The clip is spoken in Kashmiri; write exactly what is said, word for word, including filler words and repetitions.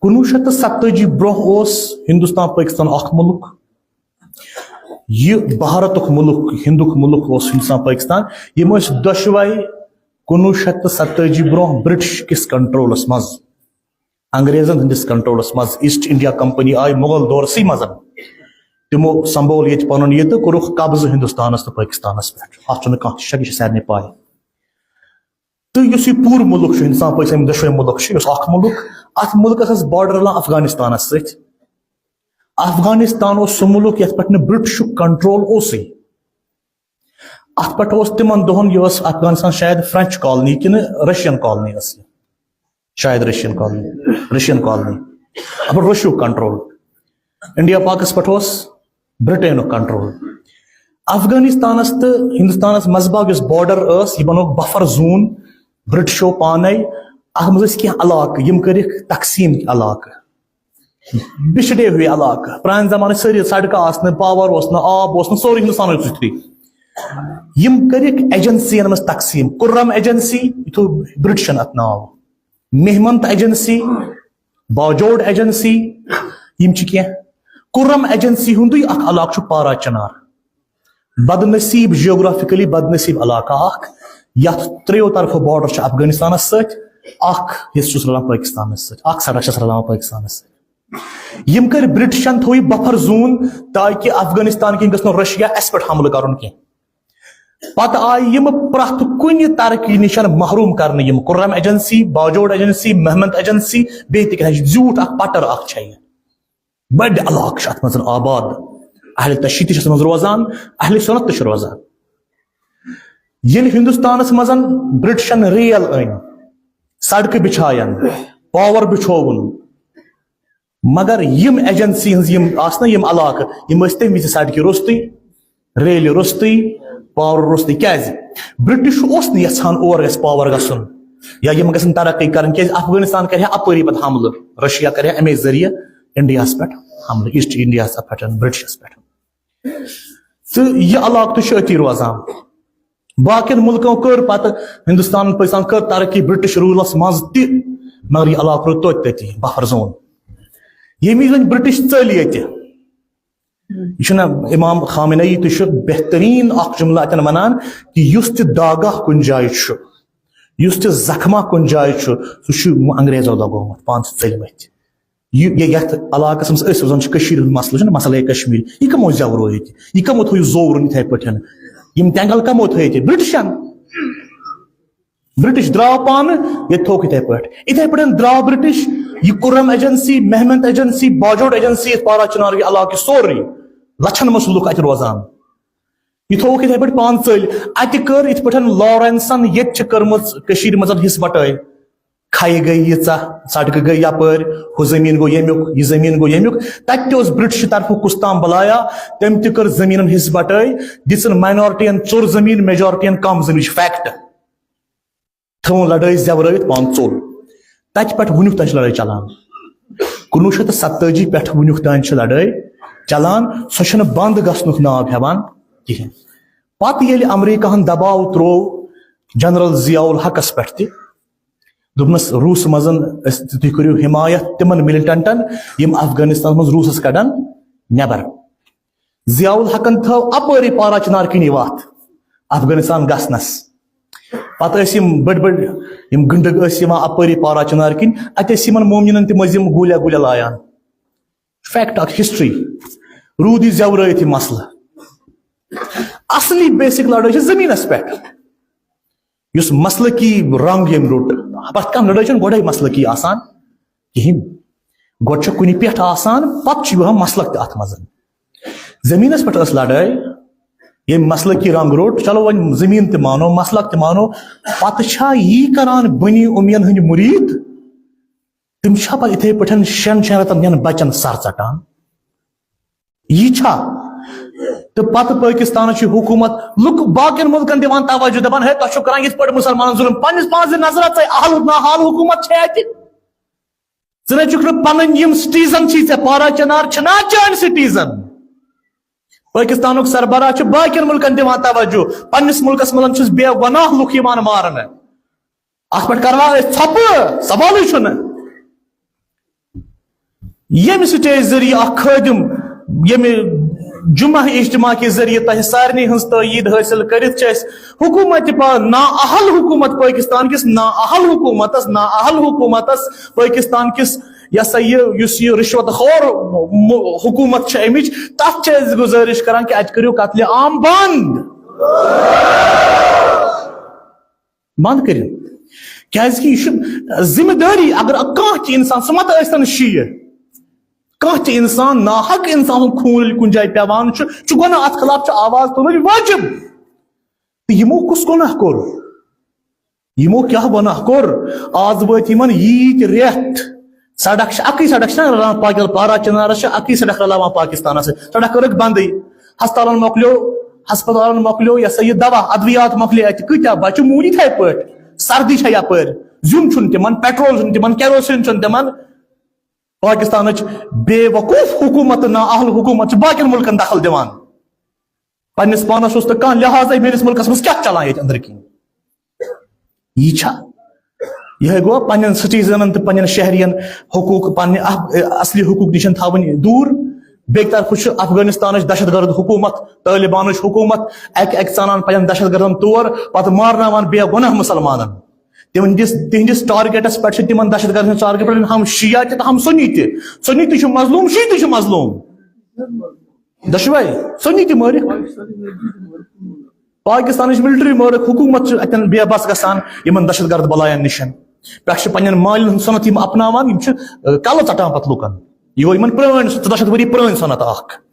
کُنوُہ شیٚتھ تہٕ ستٲجی برونٛہہ اوس ہندوستان پٲکستان اکھ مُلک۔ یہِ بھارتُک مُلک، ہندُک مُلک اوس ہندوستان پٲکستان۔ یِم ٲسۍ دۄشوے کُنوُہ شیٚتھ تہٕ ستٲجی برونٛہہ برٹش کِس کنٹرولس منٛز، انگریزن ہٕنٛدِس کنٹرولس منٛز۔ ایسٹ انڈیا کمپنی آیہِ مغل دورسٕے منٛز۔ تِمو سنبھول ییٚتہِ پنُن یہِ تہٕ کوٚرُکھ قبضہٕ ہندوستانس تہٕ پٲکستانس پٮ۪ٹھ۔ اتھ چھُنہٕ کانٛہہ تہِ شک، یہِ چھِ سارنٕے پاے۔ تہٕ یُس یہِ پوٗرٕ مُلک چھُ، ہندوستان پٲکستان، یِم دۄشوے مُلک چھِ، یُس اکھ مُلک، اتھ مُلکس ٲس بارڈر رلان افغانستانس سۭتۍ۔ افغانستان اوس سُہ مُلک یتھ پٮ۪ٹھ نہٕ برٹشُک کنٹرول اوسُے۔ اتھ پٮ۪ٹھ اوس تِمن دۄہن، یہِ اوس افغانستان شاید فرنچ کالنی کِنہٕ رشین کالنی ٲس یہِ؟ شاید رشین کالنی، رشین کالنی۔ اتھ پٮ۪ٹھ رشیُک کنٹرول۔ انڈیا پاکس پٮ۪ٹھ اوس برٹینُک کنٹرول۔ افغانستانس تہٕ ہندوستانس منٛزباگ یۄس بارڈر ٲس، یہِ بنووُکھ بفر زون برٹشو پانے۔ اتھ منٛز ٲسۍ کینٛہہ علاقہٕ، یِم کٔرِکھ تقسیٖم علاقہٕ، بِچھڑے ہوئے علاقہٕ۔ پرانہِ زمانہٕ سٲری سڑکہٕ آسہٕ نہٕ، پاور اوس نہٕ، آب اوس نہٕ، سورُے ہندوستان اوس تیُتھُے۔ یِم کٔرِکھ ایجنسین منٛز تقسیٖم۔ کُرم ایجنسی، یہِ تھوٚو برٹشن اتھ ناو۔ مہمند ایجنسی، باجوڑ ایجنسی، یِم چھِ کینٛہہ۔ کُرم ایجنسی ہُنٛدُے اکھ علاقہٕ چھُ پارا چنار۔ بدنصیب، جیوگرافیکلی بدنصیب علاقہٕ اکھ، یتھ ترٛیو طرفہٕ بارڈر چھِ افغانستانس سۭتۍ، اکھ حصہٕ چھُس رلان پٲکستانس سۭتۍ، اکھ سڑک چھس رلاوان پٲکستانس سۭتۍ۔ یِم کٔرۍ برٹشن، تھوو یہِ بفر زون، تاکہِ افغانستان کِنۍ گٔژھ نہٕ رشیا اسہِ پٮ۪ٹھ حملہٕ کرُن کینٛہہ۔ پتہٕ آیہِ یِم پرٛٮ۪تھ کُنہِ ترقی نِش محروم کرنہٕ، یِم Kurram agency, Bajaur agency, Mohmand agency, بیٚیہِ تہِ کینٛہہ زیوٗٹھ اکھ پٹر اکھ چھےٚ یہِ۔ بٔڑۍ علاقہٕ چھِ اتھ منٛز آباد۔ اہل تشیع تہِ چھِ اتھ منٛز روزان، اہل سنت تہِ چھِ روزان۔ ییٚلہِ ہندوستانس منٛز برٹشن ریل أنۍ، سڑکہٕ بچھاین، پاور بچھووُن، مگر یِم ایجنسی ہٕنٛز یِم آسہٕ نا یِم علاقہٕ، یِم ٲسۍ تمہِ وِزِ سڑکہِ روٚستُے، ریلہِ روٚستُے، پاور روٚستُے۔ کیازِ؟ برٹش اوس نہٕ یژھان اور گژھِ پاور گژھُن یا یِم گژھن ترقی کرٕنۍ، کیازِ افغانستان کرِ ہا اپٲری پتہٕ حملہٕ، رشیا کرِ ہا امے ذٔریعہٕ انڈیاہس پٮ۪ٹھ حملہٕ، ایسٹ انڈیاہس پٮ۪ٹھ، برٹشس پٮ۪ٹھ۔ تہٕ یہِ علاقہٕ تہِ چھُ أتی روزان۔ باقین مُلکو کٔر پتہٕ، ہندوستان، پٲکستان کٔر ترقی برٹش روٗلس منٛز تہِ، مگر یہِ علاقہٕ روٗد توتہِ تٔتی، بفر زون۔ ییٚمہِ وِزِ وۄنۍ برٹش ژٔلۍ ییٚتہِ، یہِ چھُنہ امام خامنہ یی تہِ چھُ بہتریٖن اکھ جملہٕ اتٮ۪ن ونان کہِ یُس تہِ داغہ کُنہِ جایہِ چھُ، یُس تہِ زخمہ کُنہِ جایہِ چھُ، سُہ چھُ انگریزو لگومُت، پانہٕ چھِ ژٔلمٕتۍ۔ یہِ، یہِ، یتھ علاقس منٛز أسۍ روزان چھِ، کٔشیٖرِ ہُنٛد مسلہٕ چھُنہ، مسلے کشمیر، یہِ کمو زیوروو ییٚتہِ؟ یہِ کمو تھوو یہِ زورُن یِتھے پٲٹھۍ؟ یِم تینگل کمو تھٲے ییٚتہِ؟ برٹشن۔ برٹش درٛاو پانہٕ، ییٚتہِ تھووُکھ یِتھے پٲٹھۍ۔ یِتھے پٲٹھۍ درٛاو برٹش، یہِ Kurram agency, Mohmand agency, Bajaur agency, یتھ پارا چنار یہِ علاقہٕ سورُے، لچھن منٛز چھِ لُکھ اتہِ روزان۔ یہِ تھووُکھ یِتھے پٲٹھۍ پانہٕ ژٔلۍ۔ اتہِ کٔر یِتھ پٲٹھۍ لارنسن ییٚتہِ چھِ کٔرمٕژ کٔشیٖرِ منٛز حصہٕ بٹٲے۔ کھیہِ گٔے ییٖژاہ، سڑکہٕ گٔے یپٲرۍ، ہُہ زٔمیٖن گوٚو ییٚمیُک، یہِ زٔمیٖن گوٚو ییٚمیُک۔ تتہِ تہِ اوس برٹش طرفہٕ کُس تام بلایا، تٔمۍ تہِ کٔر زٔمیٖنن حصہٕ بٹٲے، دِژٕن ماینارٹین ژوٚر زٔمیٖن، میجارٹین کم زٔمیٖن، یہِ چھُ فیکٹ۔ تھٲوٕن لڑٲے زیورٲوِتھ پانہٕ ژوٚل۔ تتہِ پٮ۪ٹھ وُنیُک تام چھِ لڑٲے چلان۔ کُنوُہ شیٚتھ تہٕ ستٲجی پٮ۪ٹھ وُنیُک تام چھِ لڑٲے چلان، سۄ چھنہٕ بند گژھنُک ناو ہٮ۪وان کِہینۍ۔ پتہٕ ییٚلہِ امریکاہن دباو تروو جنرل ضیاء الحقس پٮ۪ٹھ تہِ، دوٚپنس روٗسہٕ منٛز أسۍ، تُہۍ کٔرِو حمایت تِمن مِلٹنٹن یِم افغانستانس منٛز روٗسس کڑن نٮ۪بر۔ ضیاء الحقن تھٲو اپٲری پارا چنار کِنی وتھ افغانستان گژھنس۔ پتہٕ ٲسۍ یِم بٔڑۍ بٔڑۍ یِم گنڈٕ ٲسۍ یِوان اپٲری پارا چنار کِنۍ، اتہِ ٲسۍ یِمن مومنن تہِ مٔنٛزۍ یِم گوٗلیا گوٗلیا لایان۔ فیکٹ اکھ، ہسٹری۔ روٗد یہِ زیورٲیِتھ یہِ مسلہٕ۔ اصلی بیسک لڑٲے چھِ زٔمیٖنس پٮ۪ٹھ۔ یُس مسلکی رنگ ییٚمۍ روٚٹ، پرٛٮ۪تھ کانٛہہ لڑٲے چھنہٕ گۄڈے مسلکی آسان کِہینۍ۔ گۄڈٕ چھےٚ کُنہِ پٮ۪ٹھ آسان، پتہٕ چھُ یِوان مسلک تہِ اتھ منٛز۔ زٔمیٖنس پٮ۪ٹھ ٲس لڑٲے، ییٚمۍ مسلکی رنگ روٚٹ، چلو وۄنۍ زٔمیٖن تہِ مانو، مسلک تہِ مانو، پتہٕ چھا یی کران بنی امیین ہٕنٛدۍ مُریٖد؟ تِم چھا پتہٕ یِتھے پٲٹھۍ شٮ۪ن شٮ۪ن رٮ۪تن ہٕنٛدٮ۪ن بچن سر ژٹان؟ یہِ چھا؟ تہٕ پتہٕ پٲکستانس چھِ حکوٗمت لُکھ باقین مُلکن دِوان توجہ، دپان، ہے، تۄہہِ چھِو کران یِتھ پٲٹھۍ مُسلمانن ظُلم۔ پننِس پانس دِ نظرہ، ژے اہل نا اہل حکوٗمت چھے اتہِ؟ ژٕ نے چھُکھ نہٕ پنٕنۍ یِم سٹیزن چھی ژےٚ پارا چنار چھِنا چٲنۍ سٹیزن؟ پٲکستانُک سربراہ چھُ باقین مُلکن دِوان توجہ، پننِس مُلکس منٛز چھِس بے گۄناہ لُکھ یِوان مارنہٕ۔ اتھ پٮ۪ٹھ کروا أسۍ ژھۄپہٕ؟ سوالٕے چھُنہٕ۔ ییٚمہِ سٹیج ذٔریعہٕ اکھ خٲدِم، ییٚمہِ جمعہ اجتماع کہِ ذٔریعہٕ تۄہہِ سارنٕے ہٕنٛز تٲیید حٲصِل کٔرِتھ چھِ اَسہِ حکوٗمت پا-، نااہل حکوٗمت پٲکِستان کِس نااہل حکوٗمتس، نااہل حکوٗمتس پٲکِستان کِس، یہِ ہسا یہِ، یُس یہِ رِشوت خور م-، حکوٗمت چھِ اَمِچ، تَتھ چھِ أسۍ گُزٲرِش کران کہِ اَتہِ کٔرِو قتلِ عام بنٛد۔ بنٛد کٔرِو۔ کیازِ کہِ یہِ چھُ ذمہٕ دٲری، اگر کانٛہہ تہِ اِنسان، سُہ متہٕ ٲسۍتن شیعہ، کانٛہہ تہِ اِنسان، ناحق اِنسان سُنٛد خوٗن ییٚلہِ کُنہِ جایہِ پٮ۪وان چھُ، چھُ گۄناہ، اَتھ خلاف چھُ آواز تُلٕنۍ وٲجِب۔ تہٕ یِمو کُس گۄناہ کوٚر؟ یِمو کیٛاہ گۄناہ کوٚر؟ آز وٲتۍ یِمن ییٖتۍ رٮ۪تھ، سڑک چھِ اَکٕے سڑک چھِ نہ رَلان پاکِل-، پارا چنارس چھِ اَکٕے سڑک رَلاوان پاکِستانس سۭتۍ، سڑک کٔرٕکھ بنٛدٕے۔ ہسپتالن مۄکلیو، ہسپتالن مۄکلیو یہِ ہسا یہِ دوا، ادویات مۄکلے اَتہِ، کۭتیاہ بچہِ موٗدۍ یِتھے پٲٹھۍ۔ سردی چھےٚ یپٲرۍ، زیُن چھُنہٕ تِمن، پیٹرول چھُنہٕ تِمن، کیروسین چھُنہٕ تِمن۔ پاکستانٕچ بے وقوف حکوٗمت تہٕ نااہل حکوٗمت چھِ باقین مُلکن دخل دِوان۔ پننِس پانس اوس نہٕ کانٛہہ لحاظے میٲنِس مُلکس منٛز کیٛاہ چلان ییٚتہِ أنٛدرٕ کِنۍ۔ یہِ چھا، یِہوٚے گوٚو پننٮ۪ن سٹیزنن تہٕ پننٮ۪ن شہرین حقوٗق، پننہِ اَف-، اصلی حقوٗق نِش تھاوٕنۍ دوٗر۔ بیٚکہِ طرفہٕ چھُ افغانستانٕچ دہشت گرد حکوٗمت، طالبانٕچ حکوٗمت، اکہِ اکہِ ژانان پننٮ۪ن دہشت گردن تور، پتہٕ مارناوان بے گۄناہ مسلمانن۔ تِہنٛدِس، تِہنٛدِس ٹارگیٹس پٮ۪ٹھ چھِ تِمن دہشت گردن ہُنٛد ٹارگیٹ پٮ۪ٹھ ہم شیعہ تہِ تہٕ ہم سنی تہِ۔ سنی تہِ چھُ مظلوم، شیعہ تہِ چھُ مظلوم۔ دۄشوے، سنی تہِ مٲرِکھ۔ پاکستانٕچ ملٹری مٲرِکھ، حکوٗمت چھِ اتٮ۪ن بے بس گژھان یِمن دہشت گرد بلاین نِش۔ پٮ۪ٹھ چھِ پننٮ۪ن مالٮ۪ن ہُنٛد سۄنت یِم اپناوان، یِم چھِ، ٲ، کلہٕ ژٹان پتہٕ لُکن۔ یہِ گوٚو یِمن پرٲنۍ، ژۄداہ شیٚتھ ؤری پرٲنۍ سۄنت اکھ۔